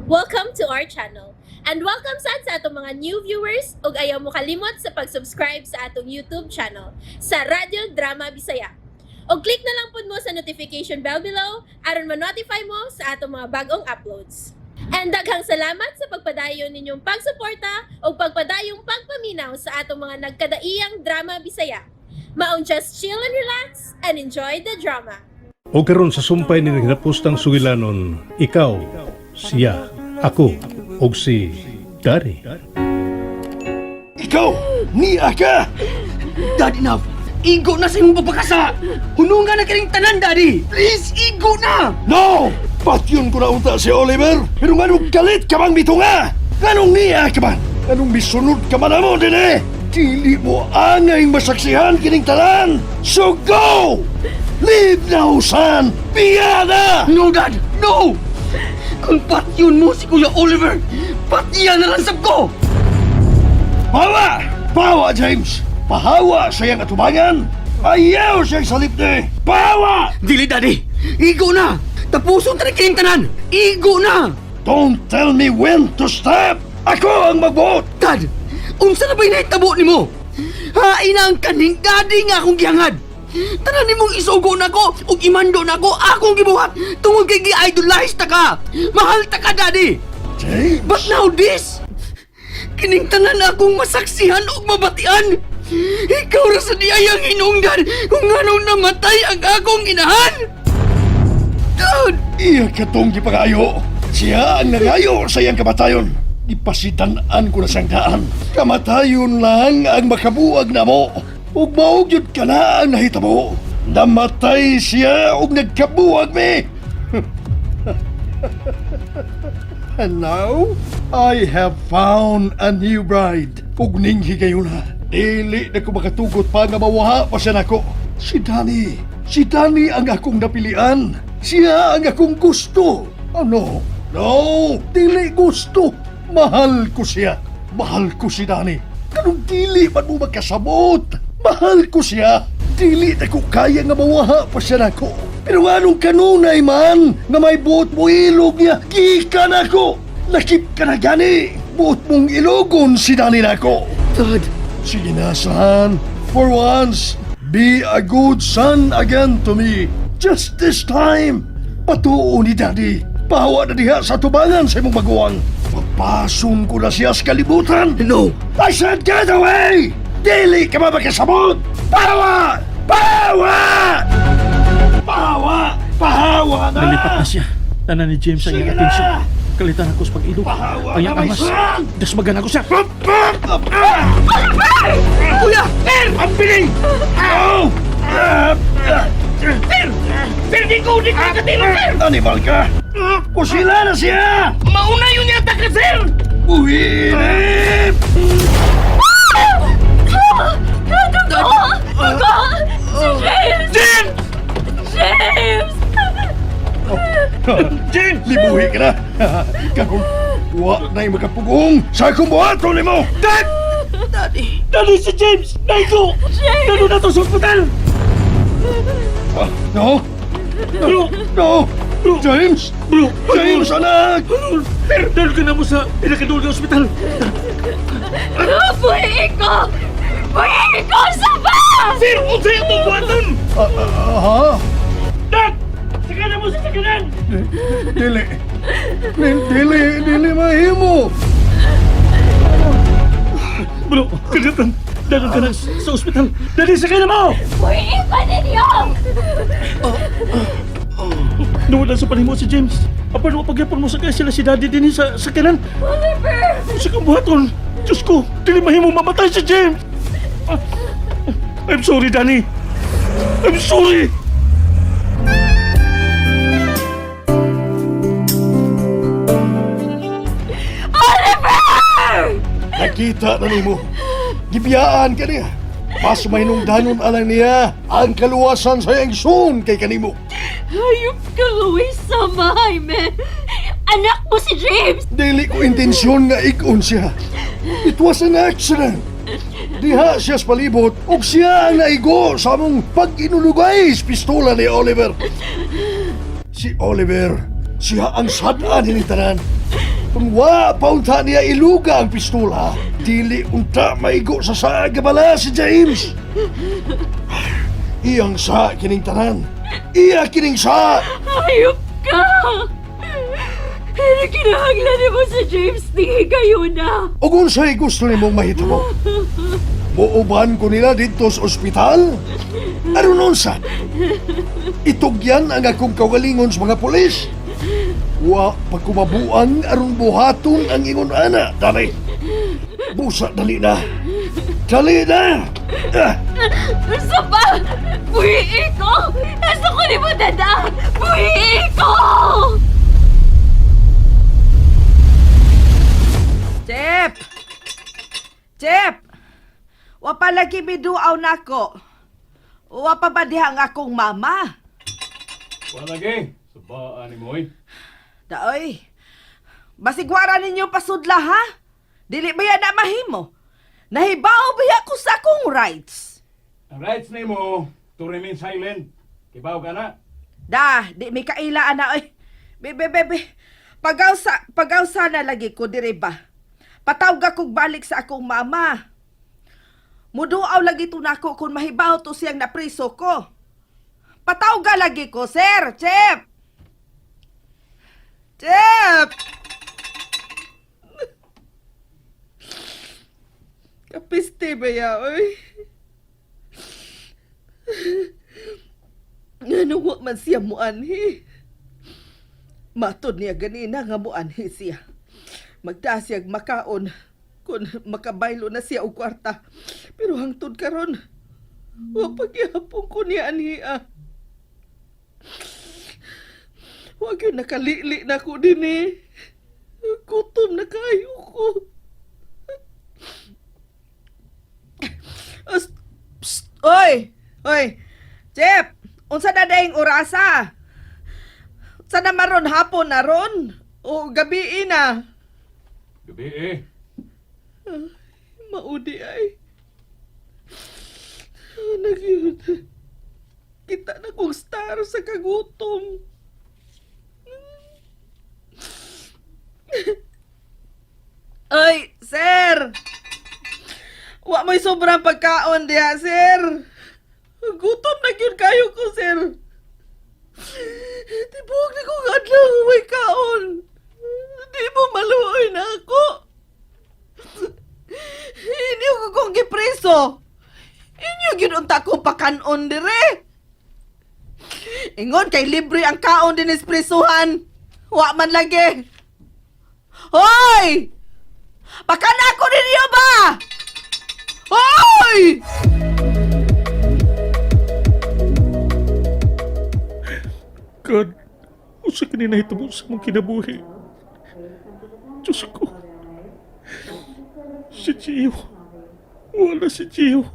Welcome to our channel. And welcome sad sa atong mga new viewers ug ayaw mo kalimot sa pag-subscribe sa atong YouTube channel sa Radyo Drama Bisaya. Og click na lang pud mo sa notification bell below aron ma-notify mo sa atong mga bagong uploads. And daghang salamat sa pagpadayon ninyong pagsuporta ug pagpadayong pagpaminaw sa atong mga nagkadaiyang drama Bisaya. Maong just chill and relax and enjoy the drama. O karon sa sumpay ni naghapustang sugilanon, ikaw, siya, ako, og si Daddy. Ikaw! Niya ka! Daddy, enough! Igo na sa imong pagpakasa! Hunungan na kining tanan, Daddy! Please, igo na! No! Patyon ko na unta si Oliver! Pero nganong galit ka bang mitunga? Nganong niya ka man? Nganong misunod ka man amo din eh? Dili mo angay masaksihan kining tanan! So go! Leave now, son! Biya na! No, Dad! No! Kung patyon mo si Kuya Oliver, patyan na lang sab ko! Pawa! Pawa, James! Pahawa sa iyang atubangan! Ayaw siyang salipne! Pawa! Dili, Daddy! Igo na! Tapuson ta na kining tanan! Igo na! Don't tell me when to stop! Ako ang magbuot! Dad! Unsa na ba'y nahitabo nimo? Hain na ang kaning daddy nga akong gihangad! Tanan nimong isugo nako ug imando nako akong gibuhat tungod kay gi-idolize ta ka! Mahal ta ka, Daddy! James! But now this! Kining tanan akong masaksihan ug mabatian! Ikaw ra sa diay ang hinungdan kung nganong namatay ang akong inahan! Dad! Iya katong gipangayo. Siya ang nangayo sa iyang kamatayon. Gipasidan-an ko na siyang daan. Kamatayon lang ang makabuag na mo. Ug mao gyud ka na ang nahitabo. Namatay siya ug nagkabuag mi. And now, I have found a new bride. Ug ning higayuna, dili na ko makatugot pa nga mawaha pa siya nako. Si Danny, si Danny ang akong napilian. Siya ang akong gusto. Oh no, no, dili gusto. Mahal ko siya. Mahal ko si Danny. Kanong dili man mo makasabot. Mahal ko siya. Dili na ko kaya nga mawaha pa siya nako. Pero anong kanunay man nga may buot mo ilog niya, gikan ako. Lakip ka na gani. Buot mong ilogon si Danny nako. Dad! Sige na, son. For once, be a good son again to me. Just this time. Patuo ni Daddy. Pahawa na diha sa tubangan sa imong maguwang. Papasun ko na siya sa kalibutan. No! I said get away! Dili ka ba makasabot? Pahawa! Pahawa! Pahawa! Pahawa na! Nalipat na siya. Tanan ni James ang Sige iyang atensyon. na! Kalitan ako sa pag-ilog. Pahawa Ang iyang na, my amas. son! Dasmagan ako siya. Kuya! Ang biling! Oh! Sir! Sir, di ko! Di ko katilo, sir! Animal ka! Kusila na siya! Mauna yun yata ka, sir! Buhinip! Dugo! Dugo! Si James! James! James! James! Libuhi ka na! Karon, wa na'y makapugong sa akong buhaton nimo! Dad! Daddy! Dali si James! Naigo! James! Dalo na to sa ospital! Ah, no! Bro! No! Bro! James! Bro! James, anak! Sir, dalo ka na mo sa pinakadul ng ospital! Buhi ko! Buhi ko sa ba! Sir, unsay atong buhaton! Ah, ah, ha? Dad! Saka na mo sa sakanan! Dili! Dili, dili, dili mahimo! Bro, kagatan! Dalo ka na sa ospital! Dali, sakay na mo! Buhi ko ninyo! Nawala sa panimo si James. Apan mo pagyapon mo sakay sila si Daddy din sa sakanan. Oliver! Sa kang buhaton. Diyos ko, dili mahimo mamatay si James. Ah, I'm sorry, Danny. I'm sorry. Oliver! Nakita na nimo. Gibiyaan ka niya. Mas mahinungdanon alang niya ang kaluwasan sa iyang soon kay kanimo. Hayop ka, Luis sama, Jaime! Anak mo si James! Dili ko intensyon nga igon siya. It was an accident. Diha siya sa palibot ug siya ang naigo sa among pag-inulugay sa pistola ni Oliver. Si Oliver, siya ang sad-an ni tanan. Kung wa pa unta niya iluga ang pistola, dili unta maigo sa saag bala si James. Iyang sa kining tanan. Iya kining sa. Hayop ka! Pero kinahanglan mo si James ni kayo na. Ug unsay gusto nimong mahitabo? Muuban ko nila dito sa ospital? Aron unsa? Itugyan ang akong kaugalingon sa mga pulis. Wa pa ko mabuang aron buhaton ang ingon ana, dali. Busa dali na. Dali na. Ah, Unsa pa? Buhiin ko! Nasa ko ni mo, dada! Buhiin ko! Chep! Chep! Wa pa lagi miduaw nako. Wa pa ba diha ang akong mama? Wala lagi. Sabaan ni mo eh. Daoy. Basigwara ninyo pasudla ha? Dili ba yan na mahimo? Nahibaw ba ya ko sa akong rights? Ang rights ni mo to remain silent. Kibaw ka na. Da, di mi kaila ana oy. Be be be be. Pagaw sa pagaw sana lagi ko dire ba. Patawga kog balik sa akong mama. Muduaw lagi to nako kung mahibaw to siyang napriso ko. Patawga lagi ko, sir, chef. Chef! Kapiste ba ya, oy? Ngano wa man siya muanhi. Matod niya ganina nga muanhi siya. Magda siyag makaon kun makabaylo na siya og kwarta. Pero hangtod karon wa pagyapon ko niya anhi ah. Wa gyud nakalili na ko dinhi. Gutom na kayo ko. As, psst, oy! Oy! Jeff! Unsa na daing orasa? Unsa na maron hapon na ron? O gabi na? Gabi eh. Maudi ay. Nagyud. Kita na kong star sa kagutom. Ay, sir! Wa mo'y sobrang pagkaon diha, sir. Gutom na gyud kayo ko, sir. Tibok na kong adlaw may kaon. Di mo maluoy na ako. Inyo ko kong gipreso. Inyo gyud unta ko pakanon dire. Ingon kay libre ang kaon din presuhan. Wa man lagi. Hoy! Pakan ako ninyo ba? Hoy! God, usa kini nahitabo sa mong kinabuhi. Diyos ko. Si Gio. Wala si Gio.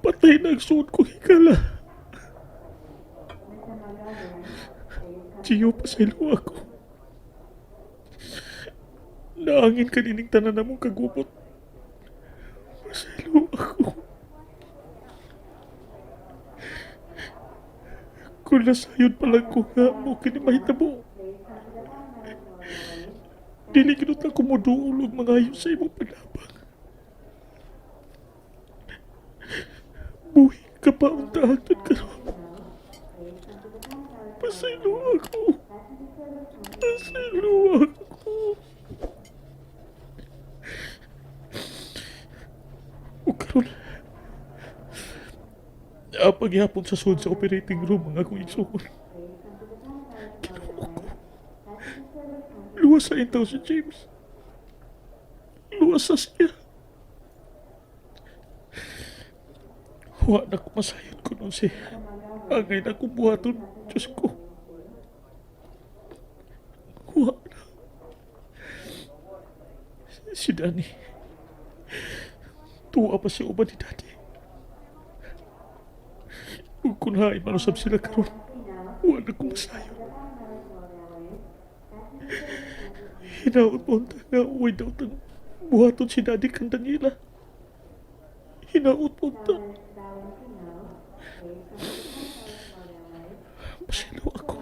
Patay na ang suot ko higala. Gio, pasaylo ako. Naangin kanining tanan na mong kagubot. Pasaylo ako. Kung nasayod pa lang ko nga mo kini mahitabo. Dili kinot ako mo duol og mangayo sa imong panabang. Buhi ka pa unta hangtod karon. Pasaylo ako. Pasaylo ako. O karon, pagyapon sa sud sa operating room ang akong igsuon. Kinuo ko. Luwas sa intaw si James. Luwas sa siya. Wa na ko masayod ko nun si Angay na ko buhaton, Diyos ko. Wa na. Si Danny. Tuwa pa si uban ni Daddy. Ug kung hain manusab sila karon, wala ko masayon. Hinaot mo ang tanga, uwi daw tang buhaton si Daddy kang Daniela. Hinaot mo ang tanga. Masilo ako.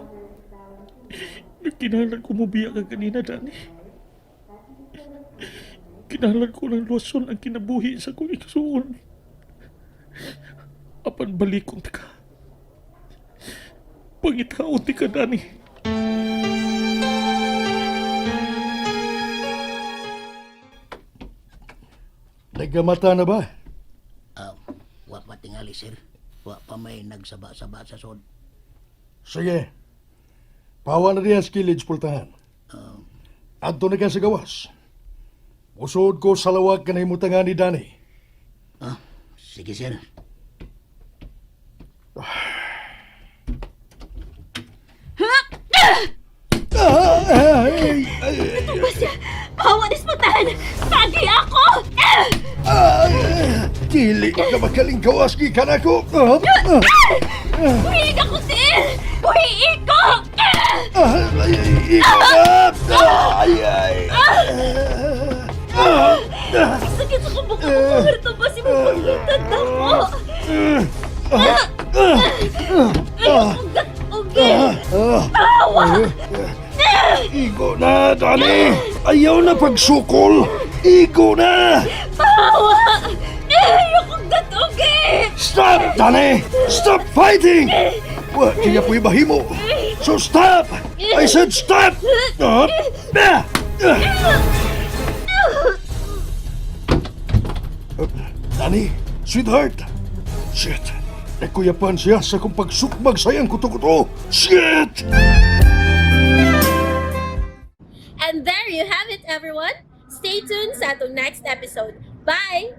Kinahanglan ko mobiya ka ganina, Dani. Kinahanglan ko ng luwason ang kinabuhi sa akong igsuon. Apan balikon ka. Pangitaon ti ka, Dani. Nagamata na ba? Ah, wa pa tingali, sir. Wa pa may nagsaba-saba sa sod. Sige. Pawa na diyan sa kilid pultahan. Adto na ka sa gawas. Usod ko sa lawag kanay mutangan ni Danny. Ah, sige, sir. Ba siya? Pahawa ni Sputahan! Pagi ako! Dili ka makaling gawas gikan ako. Buhiin ako, sir! Buhiin ko! Ikaw na! Ay, ay. Sakit sa kumbok ko pero ba si mong paghintad na ako? Ayokong gat-ugi! Pahawa! Igo na, Danny! Ayaw na pagsukol! Igo na! Pahawa! Ayokong gat-ugi! Stop, Danny! Stop fighting! Wa, kaya po'y bahimo. So stop! I said stop! Ah! Ah! Danny, sweetheart! Shit! Nagkuyapan siya sa kong pagsukmag sayang kuto-kuto! Shit! And there you have it, everyone. Stay tuned sa atong next episode. Bye!